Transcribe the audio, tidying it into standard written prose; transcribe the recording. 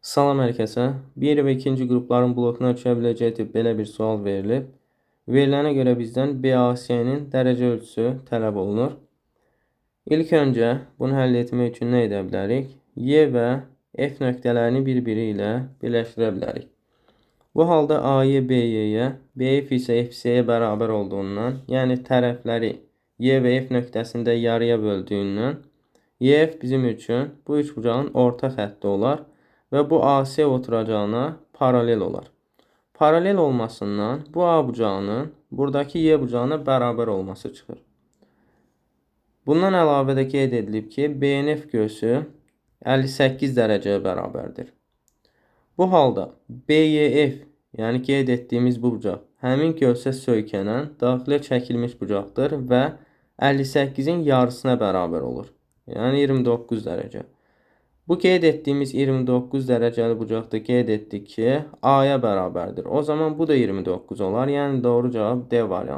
Salam hər kəsə. 1 və 2-ci qrupların blokuna düşə biləcəyi tip belə bir sual verilib. Verilənə görə bizdən BAC-nin dərəcə ölçüsü tələb olunur. İlk öncə bunu həll etmək üçün nə edə bilərik? Y və F nöqtələrini bir-biri ilə birləşdirə bilərik. Bu halda AY BY-yə, BF isə FC-yə bərabər olduğundan, yəni tərəfləri Y və F nöqtəsində yarıya böldüyündən, YF bizim üçün bu üçbucağın orta xətti olar və bu AC oturacağına paralel olar. Paralel olmasından bu A bucağının buradakı Y bucağına bərabər olması çıxır. Bundan əlavə də qeyd edilib ki, BNF göğsü 58 dərəcəyə bərabərdir. Bu halda BYF, yəni qeyd etdiyimiz bu bucaq, həmin gövsə söykənən daxilə çəkilmiş bucaqdır və 58-in yarısına bərabər olur. Yəni 29 dərəcə. Bu qeyd etdiyimiz 29 dərəcəli bucaqda qeyd etdik ki, A-ya bərabərdir. O zaman bu da 29 olar. Yəni doğru cavab D variantı.